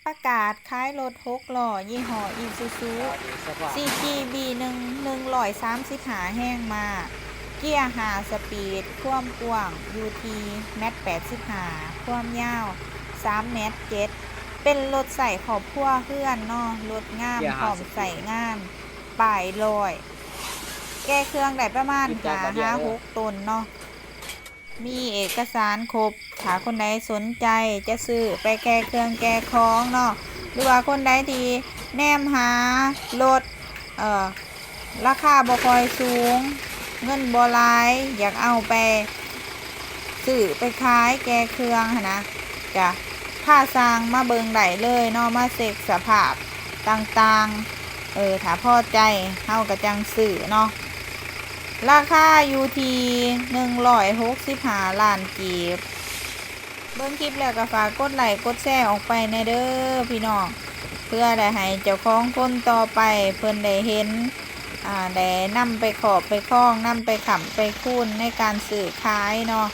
ປະກາດຂາຍລົດຫົກລໍ້ຍີ່ຫໍ້ ອີຊູຊູ ຊີຈີບີໜຶ່ງ ໜຶ່ງຮ້ອຍສາມສິບຫ້າແຮງມ້າ, ເກຍຫ້າສະປີດ, ຄວາມກວ້າງຢູ່ທີ່ແມັດແປດສິບຫ້າ, ຄວາມຍາວສາມແມັດເຈັດ, ເປັນລົດໃຊ້ຄອບຄົວເຮືອນເນາະ, ລົດງາມ ເກຍຫ້າສະປີດ ພ້ອມໃຊ້ງານ, ປ້າຍຮ້ອຍ, ແກ່ເຄື່ອງໄດ້ປະມານຫ້າຫາຫົກໂຕນເນາະ. ມີເອກະສານຄົບ, ຖ້າຄົນໃດສົນໃຈຈະຊື້ໄປແກ່ເຄື່ອງແກ່ຂອງເນາະ ຫຼືວ່າຄົນໃດທີ່ແນມຫາລົດ ເອີ ລາຄາບໍ່ຄ່ອຍສູງ, ເງິນບໍ່ຫຼາຍ, ຢາກເອົາໄປຊື້ໄປຂາຍແກ່ເຄື່ອງຫັ້ນນະ, ກະພາຊ່າງມາເບິ່ງໄດ້ເລີຍເນາະ, ມາເຊັກສະພາບຕ່າງໆ, ເອີ ຖ້າພໍໃຈເຮົາກະຈັ່ງຊື້ເນາະ. ລາຄາຢູ່ທີ່ໜຶ່ງຮ້ອຍຫົກສິບຫ້າລ້ານກີບ. ເບິ່ງຄລິບແລ້ວກໍຝາກກົດໄລ້ກົດແຊອອກໄປແດ່ເດີພີ່ນ້ອງ, ເພື່ອໄດ້ໃຫ້ເຈົ້າຂອງຄົນຕໍ່ໄປເພິ່ນໄດ້ເຫັນ, ອາ, ໄດ້ນຳໄປຄອບໄປຄອງ, ນຳໄປຄ້ຳໄປຄູນໃນການຊື້ຂາຍເນາະ.